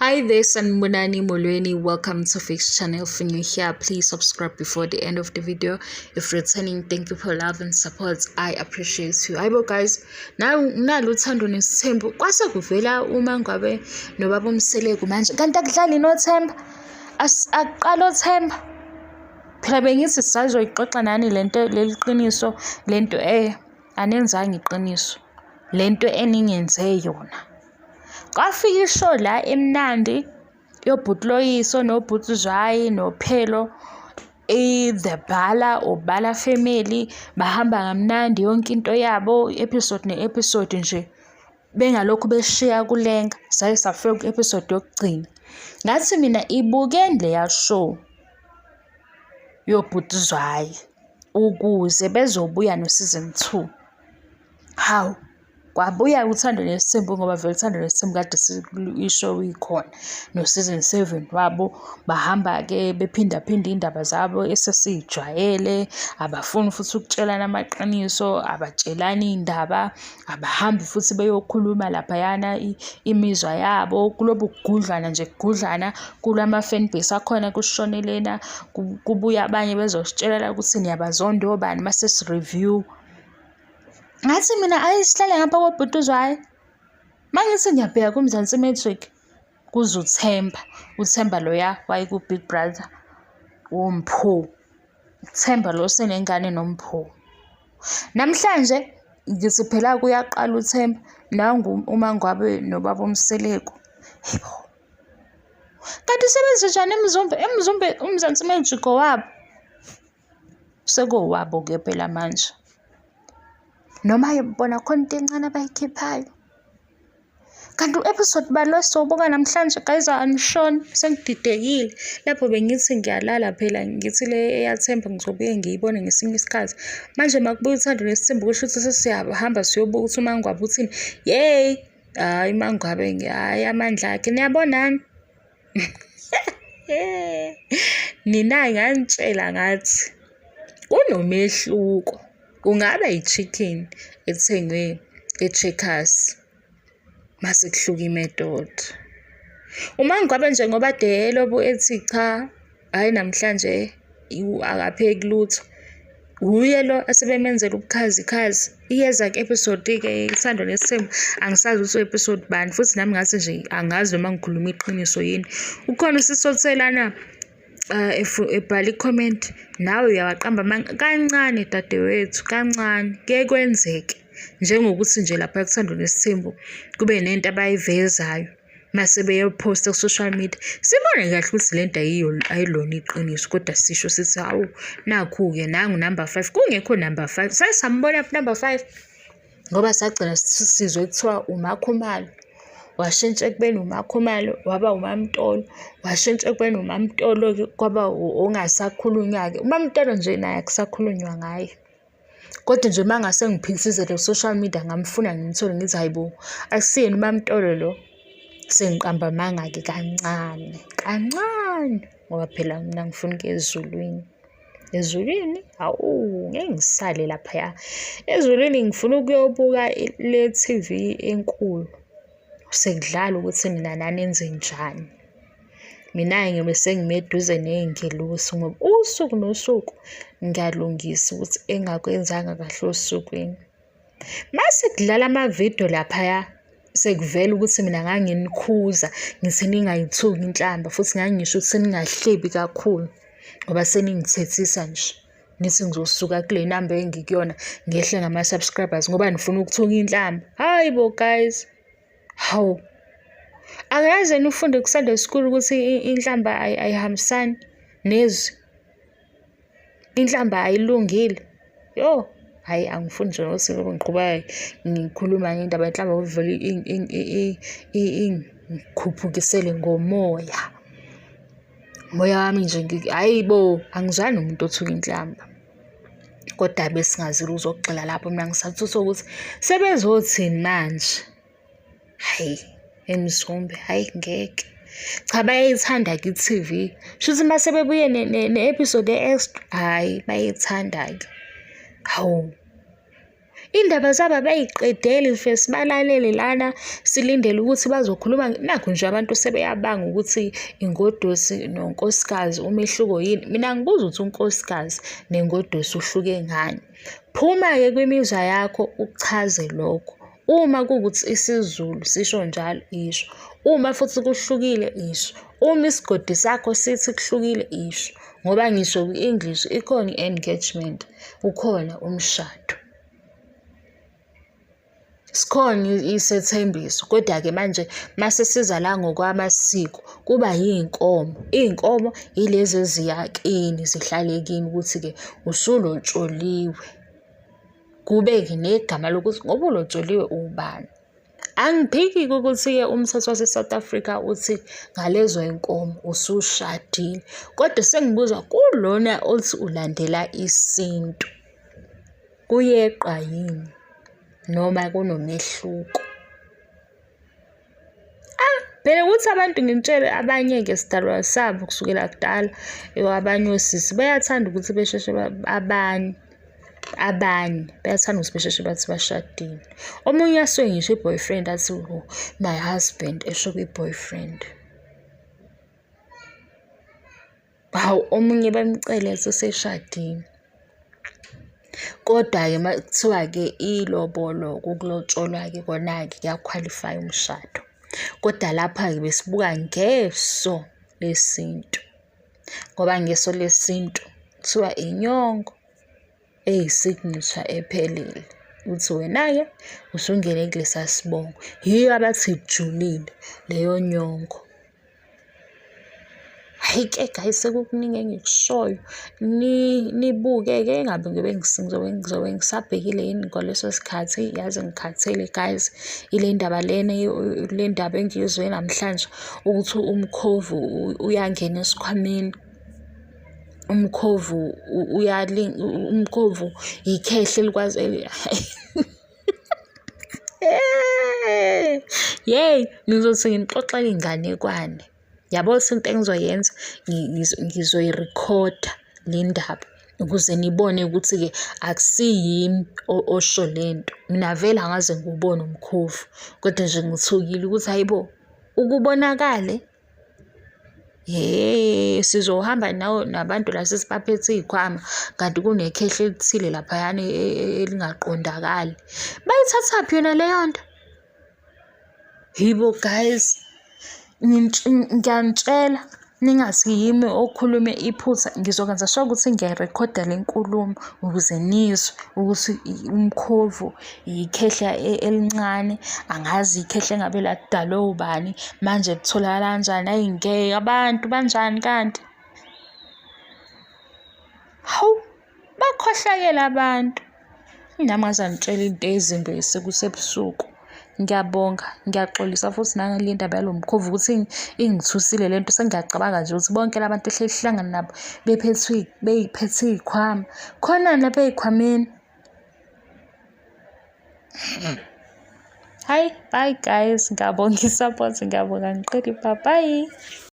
Hi there, Sanibonani Molweni. Welcome to Fix Channel. If you're new here, please subscribe before the end of the video. If returning, thank you for love and support. I appreciate you. Hayibo guys, nalu uthando nesithembu kwase kuvela uma ngabe nobaba uMseleku manje. Kanti akudlali noThemba. Akuqala oThemba. Phela bengithi sisazoyixoxa nani lento leli qiniso lento anenzanga iqiniso lento eningenze yona. Kwafika ishow la emnandi yobhuti Loyiso nobhuti Zwayi noPhelo, i-The Bala or Bala Family, bahamba kamnandi yonke into yabo, i-episode ne-episode nje bengalokhu beshiya kulenga, saye safika ku-episode yokugcina. Ngathi mina ibukeni leya show yobhuti Zwayi ukuze bezobuya no-season 2. Hawu, kwabuya uthando nesithembu ngoba vele uthando nesithembu kade ishow ikhona no-season 7 wabo bahamba-ke bephindaphinda iy'ndaba zabo esesiy'jwayele, abafuni futhi ukutshelana amaqiniso, abatshelani iy'ndaba, abahambi futhi beyokhuluma laphayana imizwa yabo, kulobu kugudlana nje kugudlana kulama-fan base akhona kushone lena, kubuya abanye bezositshelela ukuthi niyabazonda obani mase si-review. Ngathi mina ayi sihlale ngapha kobhuti uZwayi. Uma ngithi ngiyabheka kuMzansi Magic kuze uThemba, uThemba loya wayeku-Big Brother woMpho. Uthemba lo osenengane noMpho. Namhlanje ngithi phela kuyaqala uThemba, nangu uMangwabe nobaba uMseleku. Hhayi bo, kanti sebenze njani eMzumbe? EMzumbe uMzansi Magic owabo. Sekuwabo-ke phela manje. Noma bona khona into encane abayikhiphayo. Kanti u-episode bani lo esizowubuka namhlanje guys, anishoni sengididekile. Lapho bengithi ngiyalala phela ngithi le eyaThemba ngizobuye ngiyibone ngesinye isikhathi. Manje makubuya uthando nesithembu kusho ukuthi sesiyahamba siyobuka ukuthi uMangwabe uthini. Yeyi, hhayi uMangwabe hhayi amandla akhe niyabonani? Nina nganitshela ngathi kunomehluko. Kungaba i-chicken ethengwe e-Checkers mase kuhluka i-method. UMangwabe nje ngoba kade elobu ethi cha, hhayi namhlanje akapheki lutho. Wuye lo asebemenzela ubukhazikhazi. Iyeza ku-episode-ke Uthando Nesithembu, angisazi ukuthi u-episode bani futhi nami ngathi nje angazi noma ngikhuluma iqiniso yini. Ukhona usisi othe lana ebhala i-comment, nawe uyawaqamba amanga. Kancane dadewethu, kancane, kuye kwenzeke. Njengokuthi nje lapha kuThando Nesithembu kube nento abayivezayo mase beyophosta ku-social media. Sibone kahle ukuthi lento ayilona iqiniso kodwa sisho sithi hawu nakhu-ke nangu number 5, kungekho number 5. Sake sambona number 5 ngoba sagcina sizwe kuthiwa uMakhumalo. Washintsha ekubeni uMakhumalo waba uMaMtolo, washintsha ekubeni uMaMtolo-ke kwaba ongasakhulunywa-ke. UMaMtolo nje naye akusakhulunywa ngaye. Kodwa nje uma ngase ngiphithizele ku-social media ngamfuna ngimthole ngithi hhayi bo, akusiyena uMaMtolo lo. Sengiqamba amanga-ke kancane, kancane ngoba phela mina ngifuna ukuya ezulwini. Ezulwini? Hawu, ngeke ngisale laphaya. Ezulwini ngifuna ukuyobuka le T_V enkulu. Sekudlala ukuthi nina nanenze njani. Mina-ke ngiyobe sengime eduze ney'ngelosi ngoba usuku nosuku ngiyalungisa ukuthi engakwenzanga kahle osukwini. Mase kudlala amavidiyo laphaya sekuvela ukuthi mina nganginikhuza ngithi ningayithuki inhlamba futhi ngangisho ukuthi ningahlebi kakhulu ngoba seningithethisa nje. Nithi ngizosuka kule namba engikuyona ngehle ngama-subscribers ngoba nifuna ukuthuka inhlamba. Hhayi bo guys, hawu. Akaze nifunde ku-Sunday school ukuthi inhlamba ayihambisani nezwi. Inhlamba ayilungile. Yo, hhayi angifuni nje nokuthi ngilobe ngiqhubeka ngikhuluma ngendaba yenhlamba ngoba ivele ingikhuphukisele ngomoya. Umoya wami nje hhayi bo, angizwani nomuntu othuka inhlamba. Kodwa besingazile ukuzogxila lapho mina ngisathuswa ukuthi sebezothini manje. Hhayi, eMzumbe, hhayi ngeke. Cha bayayithanda-ke i-T_V. Shuthi uma sebebuye ne-episode e-extra, hhayi bayayithanda-ke. Hawu. Iy'ndaba zabo abayiqedeli sifike sibalalele lana, silindele ukuthi bazokhuluma. Nakhu nje abantu sebeyabanga ukuthi ingodusi nonkosikazi umehluko yini. Mina angibuzi ukuthi unkosikazi nengoduso uhluke ngani. Phuma-ke kwimizwa yakho ukuchaze lokho. Uma kuwukuthi isiZulu sisho njalo, isho. Uma futhi kuhlukile, isho. Uma isigodi sakho sithi kuhlukile, isho. Ngoba ngisho kwi-English ikhona i-engagement, ukhona umshado. Sikhona isethembiso, kodwa-ke manje mase siza la ngokwamasiko kuba yiy'nkomo. Iy'nkomo yilezi eziya kini, zihlale kini ukuthi-ke usulotsholiwe. Kube-ke negama lokuthi ngoba ulotsholiwe uwubani. Angiphiki-ke ukuthi-ke umthetho wase-South Africa uthi ngalezo y'nkomo usushadile, kodwa sengibuza kulona othi ulandela isintu, kuyeqwa yini noma kunomehluko? Ah, phela ukuthi abantu ngimtshele abanye-ke sidalwa sabo kusukela kudala abanye osisi bayathanda ukuthi besheshe abanye abanye bayathanda ukuthi besheshe bathi bashadile. Omunye asuke ngisho i-boyfriend athi oh, my husband esho kwi-boyfriend. Hawu, omunye bamcele eseshadile. Kodwa-ke uma kuthiwa-ke ilobolo ukulotsholwa-ke kona-ke kuyakhwalifaya umshado. Kodwa lapha-ke besibuka ngeso lesintu, ngoba ngeso lesintu kuthiwa inyongo eyi-signature ephelele. Uthi wena-ke usungene kulesa sibongo. Yiyo abathi ijulile leyo nyongo. Hhayi-ke guys, sekukuningi engikushoyo. Nibuke-ke engabe ngiyobe ngizobe ngizobe ngisabhekile yini ngaleso sikhathi, yazi ngikhathele guys. Ile ndaba lena le ndaba engiyizwe namhlanje ukuthi umkhovu uyangena esikhwameni. Umkhovu umkhovu ikhehla elikwazi Yeyi, ngizothi nginixoxela inganekwane. Yabo into engizoyenza ngizoyirikhoda le ndaba ukuze nibone ukuthi-ke akusiyimi osho le nto. Mina vele angikaze ngiwubone umkhovu, kodwa nje ngithukile ukuthi hhayi bo, ukubonakale. Hhe, sizohamba nawe nabantu la sesibaphethe iy'khwama kanti kunekhehla elithile laphayana elingaqondakali. Bayithathaphi yona leyo nto? Yibo guys, ngiyanitshela ningathi yimi okhulume iphutha, ngizokwenza sure ukuthi ngiyayirekhoda le nkulumo ukuze nizwe ukuthi umkhovu ikhehla elincane, angazi ikhehla engabe ladalwe ubani, manje kutholakala kanjani. Ayi ngeke, abantu banjani kanti? Hawu, bakhohlakele abantu. Nami ngaze ngitshela into ezimbi sekusebusuku. Ngiyabonga, ngiyaxolisa futhi nangale ndaba yalo mkhovu ukuthi ingithusile le nto. Sengiyacabanga nje ukuthi bonke la bantu ehleli sihlangana nabo bephethwe bey'phethe iy'khwama. Khonani lapha ey'khwameni? Hayi, bye guys. Ngiyabonga i-support, ngiyabonga ngiqedi bye bye.